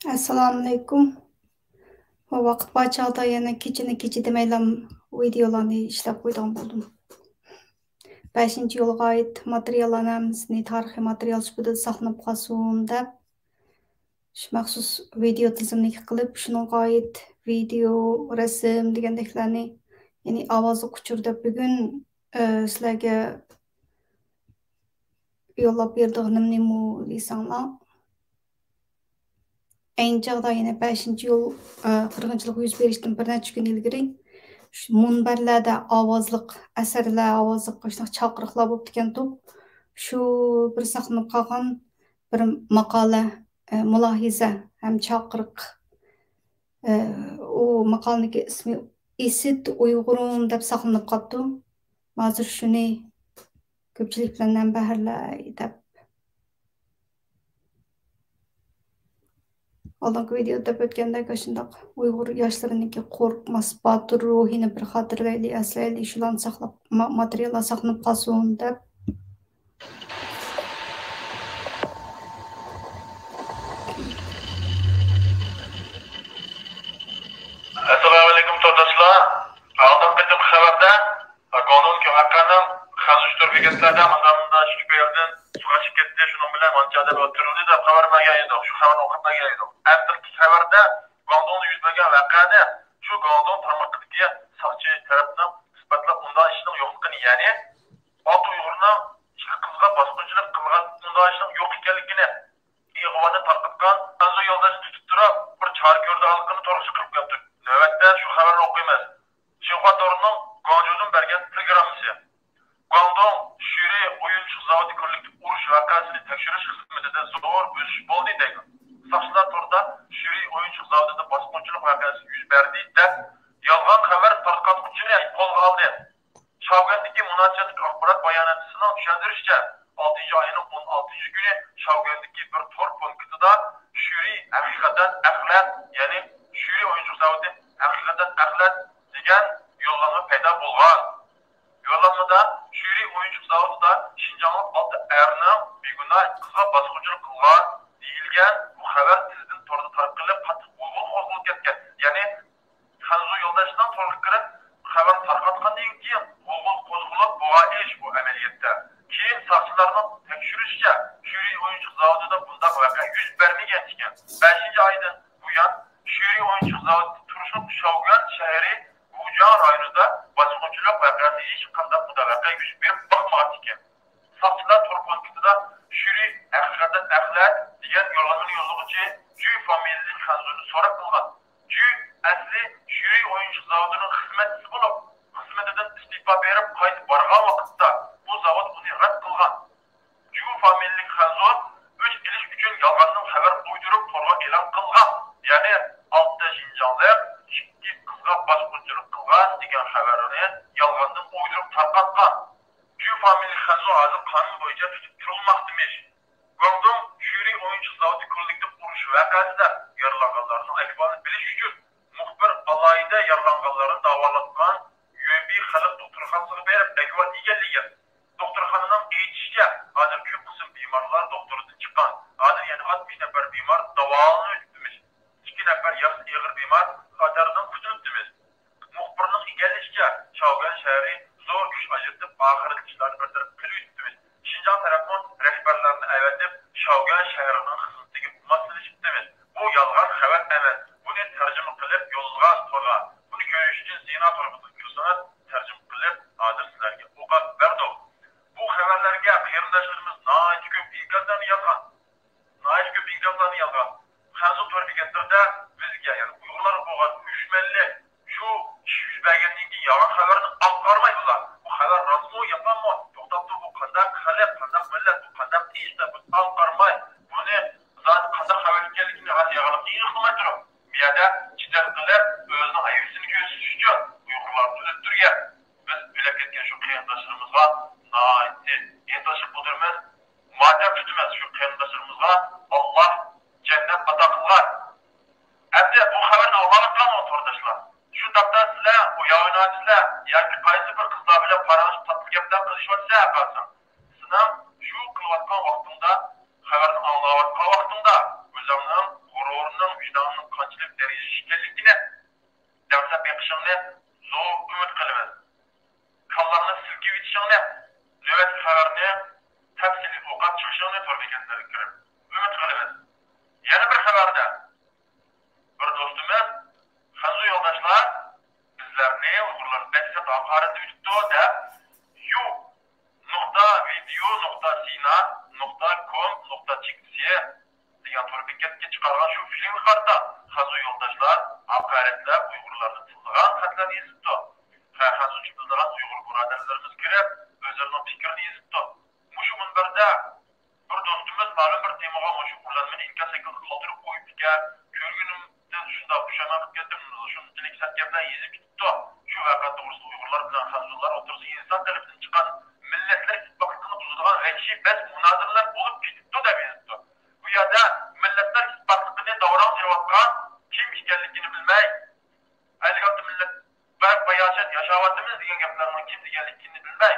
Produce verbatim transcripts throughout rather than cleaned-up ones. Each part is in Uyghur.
ئەسسالامۇئەلەيكۇم. ۋاقىت بار چاغدا يەنە كېچىنى كېچە دېمەيلا ۋىدېئولارنى ئىشلەپ قويىدىغان بولدۇم. بەشىنچى ئىيۇلغا ئائىت ماتېرىياللارنىڭ ھەممىسىنى تارىخىي ماتېرىيال سۈپىتىدە ساقلىنىپ قالسۇن دەپ، شۇ مەخسۇس ۋىدېئو تىزىملىك قىلىپ، شۇنىڭغا ئائىت ۋىدېئو، رەسىم دېگەندەكلەرنى، يەنى ئاۋازلىق ئۇچۇر دەپ بۈگۈن، ئە، سىلەرگە يوللاپ بېرىدىغىنىم نېمە دېسەڭلار، ئەينى چاغدا يەنە بەشىنچى ئىيۇل، ئە، قىرغىنچىلىق يۈز بېرىشتىن بىر نەچچە كۈن ئىلگىرى شۇ مۇنبەرلەردە ئاۋازلىق ئەسەرلەر، ئاۋازلىق شۇنداق چاقىرىقلار بوپتىكەنتۇق. شۇ بىر ساقلىنىپ قالغان بىر ماقالە، ئە، مۇلاھىزە ھەم چاقىرىق. ئە، ئۇ ماقالىنىڭكى ئىسمى ئىسىت ئۇيغۇرۇم دەپ ساقلىنىپ قاپتۇ. ھازىر شۇنى كۆپچىلىك بىلەن ھەمبەھىرلەي دەپ. ئالدىنقى ۋىدېئودا دەپ ئۆتكەندەك، ئاشۇنداق ئۇيغۇر ياشلىرىنىڭكى قورقماس، باتۇر روھىنى بىر خاتىرىلەيلى، ئەسلەيلى، شۇلارنى ساقلاپ، ما-، ماتېرىياللار ساقلىنىپ قالسۇن دەپ. ئەسسالامۇئەلەيكۇم تورداشلار. ئالدىنقى قېتىمقى خەۋەردە گۇاڭدۇڭدىكى ۋەقەنىڭ خەنزۇ تور بېكەتلەردە مۇنداق مۇنداق ئىككى ئايالدىن سۇغا چىقىپ كەتتى، شۇنىڭ بىلەن مانچە ئادەم ئۆلتۈرۈلدى دەپ خەۋەر بەرگەن ئىدۇق. شۇ خەۋەرنى ئوقۇپ بەرگەن ئىدۇق. ئەمدىكى خەۋەردە گۇاڭدۇڭدا يۈز بەرگەن ۋەقەنى شۇ گۇاڭدۇڭ تارمىقىدىكى ساقچى تەرەپنىڭ ئىسپاتلاپ مۇنداق ئىشنىڭ يوقلۇقىنى، يەنى ئالتە ئۇيغۇرنىڭ ئىككى قىزغا باسقۇنچىلىق قىلغان مۇنداق ئىشنىڭ يوق ئىكەنلىكىنى، ئىغۋانى تارقاتقان خەنزۇ يولداشنى تۇتۇپ تۇرۇپ، بىر چارە كۆرىدىغانلىقىنى تورغا چىقىرىپ قويۇپتۇ. نۆۋەتتە شۇ خەۋەرنى ئوقۇيمىز. شىنخۇا تورىنىڭ گۇاڭجۇدىن بەرگەن تېلېگراممىسى. گۇاڭدۇڭ شۈرى ئويۇنچۇق زاۋۇتى كوللېكتىپ ئۇرۇش ۋەقەسىنى تەكشۈرۈش خىزمىتىدە زور بۆسۈش بولدى دەيدۇ. ساقچىلار توردا شۈرى ئويۇنچۇق زاۋۇتىدا باسقۇنچىلىق ۋەقەسى يۈز بەردى دەپ يالغان خەۋەر تارقاتقۇچىنى قولغا ئالدى. شاۋگۈەندىكى مۇناسىۋەتلىك ئاخبارات باياناتچىسىنىڭ چۈشەندۈرۈشىچە، ئالتىنچى ئاينىڭ ئون ئالتىنچى كۈنى شاۋگۈەندىكى بىر تور پونكىتىدا شۈرى ھەقىقەتەن ئەخلەت، يەنى شۈرى ئويۇنچۇق زاۋۇتى ھەقىقەتەن ئەخلەت دېگەن يوللانما پەيدا بولغان. يوللانمىدا شۈرى ئويۇنچۇق زاۋۇتىدا شىنجاڭلىق ئالتە ئەرنىڭ بىگۇناھ قىزغا باسقۇنچىلىق قىلغان دېيىلگەن بۇ خەۋەر تېزدىن توردا تارقىلىپ، قاتتىق غۇلغۇلا قوزغىلىپ كەتكەن. يەنى خەنزۇ يولداشنىڭ تورغا كىرىپ خەۋەر تارقاتقاندىن كېيىن غۇلغۇلا قوزغىلىپ بولغان ئىش بۇ ئەمەلىيەتتە. كېيىن ساقچىلارنىڭ تەكشۈرۈشىچە، شۈرى ئويۇنچۇق زاۋۇتىدا بۇنداق ۋەقە يۈز بەرمىگەن ئىكەن. بەشىنچى ئايدىن بۇيان شۈرى ئويۇنچۇق زاۋۇتى تۇرۇشلۇق شاۋگۈەن شەھىرى گۇجياڭ رايونىدا باسقۇنچىلىق ۋەقەسى ھېچقانداق مۇنداق ۋەقە يۈز بېرىپ باقمىغان ئىكەن. ساقچىلار تور پونكىتىدا شۈرى ھەقىقەتەن ئەخلەت دېگەن يوللانمىنى يوللىغۇچى جۈ فامىلىلىك خەنزۇنى سوراق قىلغان. جۈ ئەسلى شۈرى ئويۇنچۇق زاۋۇتىنىڭ خىزمەتچىسى بولۇپ، خىزمىتىدىن ئىستېپا بېرىپ قايتىپ بارغان ۋاقىتتا بۇ زاۋۇت ئۇنى رەت قىلغان. جۇ فامىلىلىك خەنزۇ ئۆچ ئېلىش ئۈچۈن يالغاندىن خەۋەر ئۇيدۇرۇپ تورغا ئېلان قىلغان. يەنى ئالتە شىنجاڭلىق ئىككى قىزغا باسقۇنچىلىق قىلغان دېگەن خەۋەرنى يالغاندىن ئۇيدۇرۇپ تارقاتقان. جۇ فامىلىلىك خەنزۇ ھازىر قانۇن بويىچە تۇتۇپ تۇرۇلماقتىمىش. گۇاڭدۇڭ شۈرى ئويۇنچۇق زاۋۇتى كوللېكتىپ ئۇرۇش ۋەقەسىدە يارىلانغانلارنىڭ ئەھۋالىنى بىلىش ئۈچۈن مۇخبىر ئالاھىدە يارىلانغانلارنى داۋالاتقان يۈەنبى خەلق دوختۇرخانىسىغا بېرىپ ئەھۋال ئىگىلىگەن. دوختۇرخانىنىڭ ئېيتىشىچە، ھازىر كۆپ قىسىم بىمارلار دوختۇردىن چىققان. ھازىر يەنە ئاتمىش نەپەر بىمار داۋالىنىۋېتىپتىمىز. ئىككى نەپەر ياخشى ئېغىر بىمار قاتارىدىن قۇتۇلۇپتىمىز. مۇخبىرنىڭ ئىگىلىشىچە، شاۋگۈەن شەھىرى زور كۈچ ئاجرىتىپ، ئاخىرىدا ئىشلارنى بىر تەرەپ قىلىۋېتىپتىمىز. شىنجاڭ تەرەپمۇ رەھبەرلەرنى ئەۋەتىپ، شاۋگۈەن شەھىرىنىڭ خىزمىتىگە ماسلىشىپتىمىز. بۇ يالغان خەۋەر ئەمەس. بۇنى تەرجىمە قىلىپ يوللىغان تورغا. بۇنى كۆرۈش ئۈچۈن زىنا تورىغا كىرسىڭىز، تەرجىمە قىلىپ ھازىر سىلەرگە ئوقۇپ بەردۇق. بۇ خەۋەرلەرگە قېرىنداشلىرىمىز ناھايىتى كۆپ ئىنكاسلارنى يازغان. ناھايىتى كۆپ ئىنكاسلارنى يازغان. خەنزۇ تور بېكەتلىرىدە بىزگە، يەنى ئۇيغۇرلارغا ئىنتېرنېتكە چىقارغان شۇ فىلىمگە قارىتا خەنزۇ يولداشلار، ھاقارەتلەپ، ئۇيغۇرلارنى تىللىغان خەتلەرنى يېزىپتۇ. خە-، خەنزۇچە بىلىدىغان ئۇيغۇر بۇرادەرلىرىمىز كىرىپ، ئۆزلىرىنىڭ پىكرىنى يېزىپتۇ. مۇشۇ مۇنبەردە بىر دوستىمىز مەلۇم بىر تېمىغا مۇشۇ قوللانمىنى ئىنكاس شەكلىدە قالدۇرۇپ قويۇپتىكەن. كۆرگىنىمدىن شۇنداق پۇشايمان قىلىپ كەتتىم. شۇنچىلىك سەت گەپلەر يېزىپ كېتىپتۇ. شۇ ۋەقە توغرىسىدا ئۇيغۇرلار بىلەن خەنزۇلار ئوتتۇرىسىدا ئىنسان تەرىپىدىن چىققان مىللەتلەر ئىتتىپاقلىقىنى بۇزىدىغان ۋەھشىي بەس مۇنازىرىلەر بولۇپ كېتىپتۇ، دەپ يېزىپتۇ. بۇ يەردە مىللەتلەر ئىتتىپاقلىقىنى داۋراڭ سېلىۋاتقان كىم ئىكەنلىكىنى بىلمەي، ئەللىك ئالتە مىللەت بار باياشات ياشاۋاتىمىز دېگەن گەپلەرنىڭ كىم دېگەنلىكىنى بىلمەي،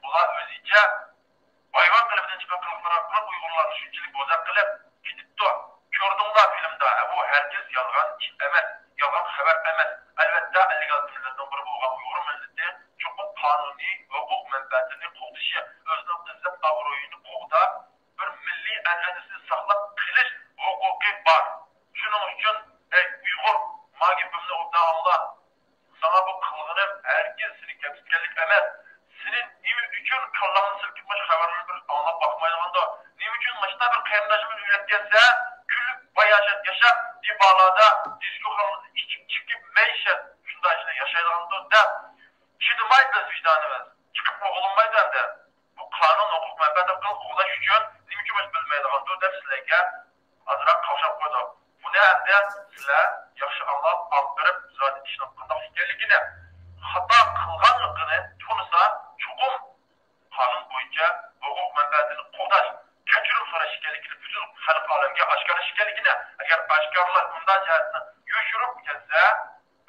ئۇلار ئۆزىچە ھايۋان قېلىپىدىن چىققان قىلىقلار ئارقىلىق ئۇيغۇرلارنى شۇنچىلىك بوزەك قىلىپ كېتىپتۇ. كۆردۈڭلار فىلىمدا، بۇ ھەرگىز يالغان ئىش ئەمەس، يالغان خەۋەر ئەمەس. ئەلۋەتتە، ئەللىك ئالتە مىللەتنىڭ بىرى بولغان ئۇيغۇر مىللىتى چوقۇم قانۇنىي ھوقۇق مەنپەئەتىنى قوغدىشى، ئۆزىنىڭ ئىززەت ئابرۇيىنى قوغداپ، بىر مىللىي ئەنئەنىسىنى ساقلاپ قېلىش ھوقۇقى بار. شۇنىڭ ئۈچۈن، ئەي ئۇيغۇر، ما گېپىمنى ئوبدان ئاڭلا. ساڭا بۇ قىلغىنىم ھەرگىز سېنى كەمسىتكەنلىك ئەمەس. سېنى نېمە ئۈچۈن كاللاڭنى سىلكىپ ماش خەۋەرلەرنى بىر ئاڭلاپ باقمايدىغاندۇ؟ نېمە ئۈچۈن ماشۇنداق بىر قېرىنداشىمىز ئۆلۈپ كەتسە، كۈلۈپ باياشات ياشاپ، دىبالادا دىسكو خانىدا ئىچىپ چېكىپ مەيشەت شۇنداق ئىچىدە ياشايدىغاندۇ دەپ چىدىماي بىز ۋىجدانىمىز. چىقىپ بولغىلى بولمايدۇ ئەمدى. بۇ قانۇن ھوقۇق مەنپەئەتىنى قوغداش ئۈچۈن نېمە ئۈچۈن ماش بىلمەيدىغاندۇ دەپ سىلەرگە ئازراق قاقشاپ قويدۇق. بۇنى ئەمدى سىلەر ياخشى ئاڭلاپ، ئاڭقىرىپ، زادى ئىشنىڭ قانداق ئىكەنلىكىنى، خاتا قىلغانلىقىنى تونۇسا، چوقۇم قانۇن بويىچە ھوقۇق مەنپەئەتىنى قوغداش، كەچۈرۈم سوراش ئىكەنلىكىنى پۈتۈن خەلق ئالەمگە ئاشكارىلاش ئىكەنلىكىنى، ئەگەر ئاشكارىلاپ ئۇنداق جەھەتنى يوشۇرۇپ كەتسە،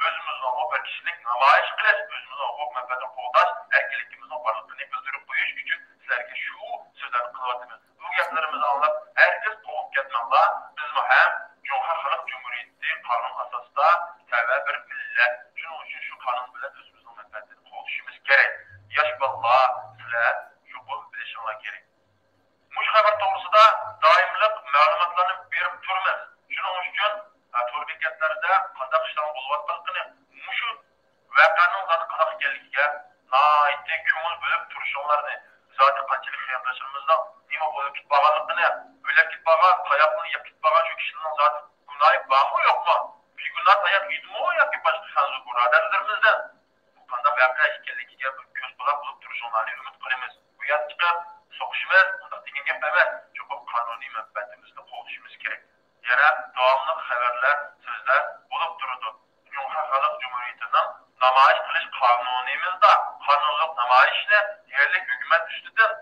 ئۆزىمىزنىڭمۇ بىر كىشىلىك نامايىش قىلىش، ئۆزىمىزنىڭ ھوقۇق مەنپەئەتىنى قوغداش، ئەركىنلىكىمىزنىڭ بارلىقىنى بىلدۈرۈپ قويۇش ئۈچۈن سىلەرگە شۇ سۆزلەرنى قىلىۋاتىمىز. بۇ گەپلىرىمىزنى ئاڭلاپ، ھەرگىز قوپۇپ كەتمەڭلار. بىزمۇ ھەم جۇڭخۇا خەلق جۇمھۇرىيىتى قانۇن ئاساسىدا تەۋە بىر مىللەت. شۇنىڭ ئۈچۈن شۇ قانۇن بىلەن ئۆزىمىزنىڭ مەنپەئەتىنى قوغدىشىمىز كېرەك. ياش بالىلار، سىلەر چوقۇم بىلىشىڭلار كېرەك. مۇشۇ خەۋەر توغرىسىدا دائىملىق مەلۇماتلارنى بېرىپ تۇرىمىز. شۇنىڭ ئۈچۈن، ھە، تور بېكەتلەردە قانداق ئىشلارنىڭ بولۇۋاتقانلىقىنى مۇشۇ ۋەقەنىڭ زادى قانداق ئىكەنلىكىگە ناھايىتى كۆڭۈل بۆلۈپ تۇرۇشۇڭلارنى، زادى قانچىلىك قېرىنداشلىرىمىزنىڭ نېمە بولۇپ كېتىپ قالغانلىقىنى، ئۆلۈپ كېتىپ قالغان، تاياقنى يەپ كېتىپ قالغان شۇ كىشىلەرنىڭ زادى گۇناھى بارمۇ يوقمۇ؟ بىگۇناھ تاياق يېدىمۇ ياكى باشقا خەنزۇ بۇرادەرلىرىمىزدىن؟ بۇ قانداق ۋەقە ئىكەنلىكىگە بىر كۆز قۇلاق بولۇپ تۇرۇشۇڭلارنى ئۈمىد قىلىمىز. بۇ يەردە چىقىپ سوقۇشىمىز، ئۇنداق دېگەن گەپ ئەمەس. چوقۇم قانۇنىي مەنپەئەتىمىزنى قوغدىشىمىز كېرەك. يەنە داۋاملىق خەۋەرلەر، سۆزلەر بولۇپ تۇرىدۇ. جۇڭخۇا خەلق جۇمھۇرىيىتىنىڭ نامايىش قىلىش قانۇنىمىزدا قانۇنلۇق نامايىشنى يەرلىك ھۆكۈمەت ئۈستىدىن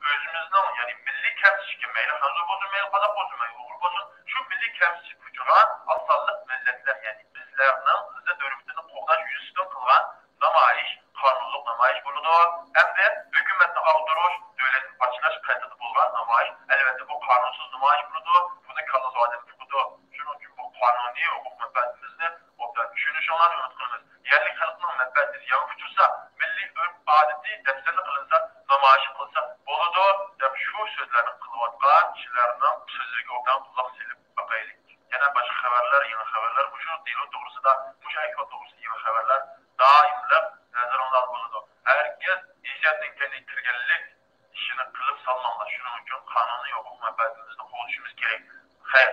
ئۆزىمىزنىڭ، يەنى مىللىي كەمسىتىشكە، مەيلى خەنزۇ بولسۇن، مەيلى قازاق بولسۇن، مەيلى ئۇيغۇر بولسۇن، شۇ مىللىي كەمسىتىشكە ئۇچرىغان ئاز سانلىق مىللەتلەر، يەنى بىزلەرنىڭ ئىززەت ھۆرمىتىنى قوغداش يۈزىسىدىن قىلغان نامايىش قانۇنلۇق نامايىش بولىدۇ. ئەمدى ھۆكۈمەتنى ئاغدۇرۇش، دۆلەتنى پارچىلاش قەستىدە بولغان نامايىش، ئەلۋەتتە، بۇ قانۇنسىز نامايىش بولىدۇ. بۇنى كاللىسى ئادەم تۇغىدۇ. شۇنىڭ ئۈچۈن بۇ قانۇنىي ھوقۇق مەنپەئەتىمىزنى ئوبدان چۈشىنىشىڭلارنى ئۈمىد قىلىمىز. يەرلىك خەلقنىڭ مەنپەئەتى زىيانغا ئۇچرىسا، مىللىي ئۆرپ-ئادىتى دەپسەندە قىلىنسا، نامايىش قىلسا بولىدۇ، دەپ شۇ سۆزلەرنى قىلىۋاتقان كىشىلەرنىڭ سۆزلىرىگە ئوبدان قۇلاق سېلىپ باقايلى. يەنە باشقا خەۋەرلەر، يېڭى خەۋەرلەر، مۇشۇ دېلو توغرىسىدا، مۇشۇ ئەھۋال توغرىسىدا يېڭى خەۋەرلەر دائىملىق نەزىرىڭلاردا بولىدۇ. ھەرگىز ھېسسىياتنىڭ كەينىگە كىرگەنلىك ئىشىنى قىلىپ سالماڭلار. شۇنىڭ ئۈچۈن قانۇنىي ھوقۇق مەنپەئەتىمىزنى قوغدىشىمىز كېرەك. خەير.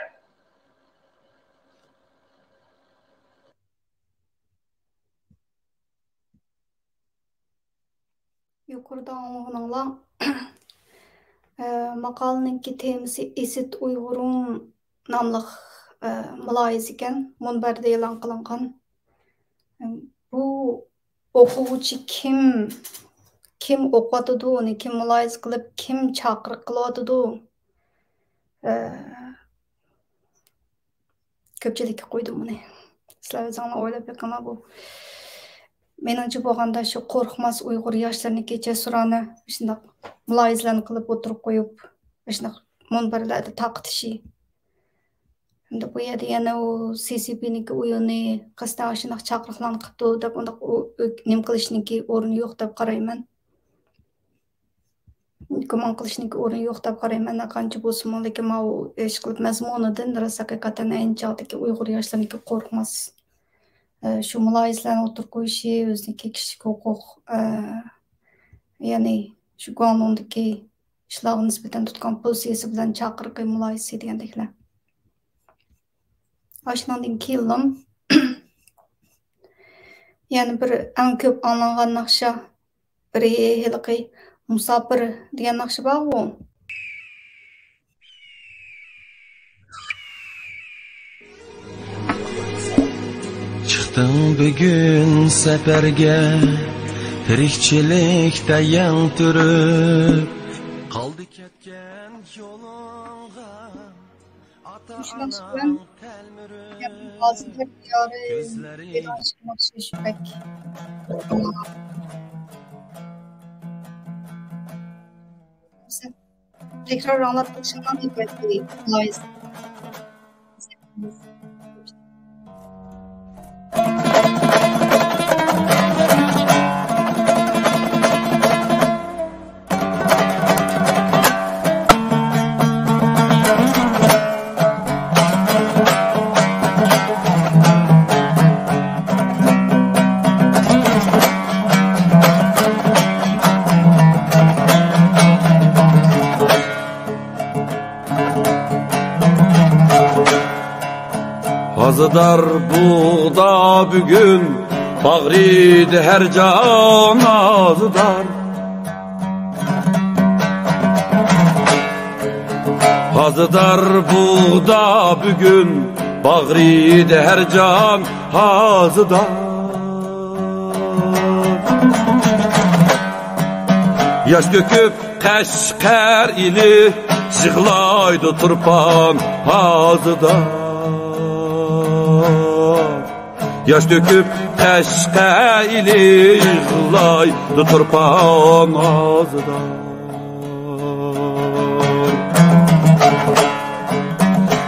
يۇقىرىدا ئاڭلىغىنىڭلار، ئە، ماقالىنىڭكى تېمىسى ئېسىت ئۇيغۇرۇم ناملىق، ئە، مۇلاھىزە ئىكەن، مۇنبەردە ئېلان قىلىنغان. بۇ ئوقۇغۇچى كىم، كىم ئوقۇۋاتىدۇ ئۇنى، كىم مۇلاھىزە قىلىپ، كىم چاقىرىق قىلىۋاتىدۇ؟ ئە، كۆپچىلىككە قويدۇم ئۇنى. سىلەر ئۆزۈڭلار ئويلاپ بېقىڭلار، بۇ مېنىڭچە بولغاندا شۇ قورقماس ئۇيغۇر ياشلىرىنىڭكى جەسۇرانە شۇنداق مۇلاھىزىلەرنى قىلىپ ئوتتۇرىغا قويۇپ، شۇنداق مۇنبەرلەردە تارقىتىشى. ھەمدە بۇ يەردە يەنە ئۇ سى سى پىنىڭكى ئويۇنى قەستەن ئاشۇنداق چاقىرىقلارنى قىپتۇ دەپ ئۇنداق ئۇ، ئۆ-، نېمە قىلىشنىڭكى ئورنى يوق دەپ قارايمەن. گۇمان قىلىشنىڭكى ئورنى يوق دەپ قارايمەن، نەقانچە بولسىمۇ، لېكىن ماۋۇ ئىشقىلىپ مەزمۇنىدىن راست ھەقىقەتەن ئەينى چاغدىكى ئۇيغۇر ياشلىرىنىڭكى قورقماس، ئە، شۇ مۇلاھىزىلەرنى ئوتتۇرىغا قويۇشى، ئۆزىنىڭكى كىشىلىك ھوقۇق، ئە، يەنى شۇ گۇاڭدۇڭدىكى ئىشلارغا نىسبەتەن تۇتقان پوزىتسىيىسى بىلەن چاقىرىقى، مۇلاھىزىسى دېگەندەكلەر. ئاشۇنىڭدىن كېيىنلا يەنە بىر ئەڭ كۆپ ئاڭلانغان ناخشا، بىرى ھېلىقى مۇساپىر دېگەن ناخشا بارغۇ. چىقتىڭ بۈگۈن سەپەرگە، تىرىكچىلىكتە يەڭ تۈرۈپ، قالدى كەتكەن يولۇڭغا. مۇشۇ ناخشا بىلەن ھازىر دىيارى ناخشا شۇ بەك. تەكرار ئاڭلاپ بېقىشىڭلارنى ئىلتىماس قىلايمىز. ھازىدار بۇغدا بۈگۈن، باغرىدا ھەر جان ھازىدار. ھازىدار بۇغدا بۈگۈن، باغرىدا ھەر جان ھازىدار. ياش تۆكۈپ قەشقەر ئىلى، يىغلايدۇ تۇرپان ھازىدار. ياش تۆكۈپ قەشقەر ئىلى، يىغلايدۇ تۇرپان ھازىدار.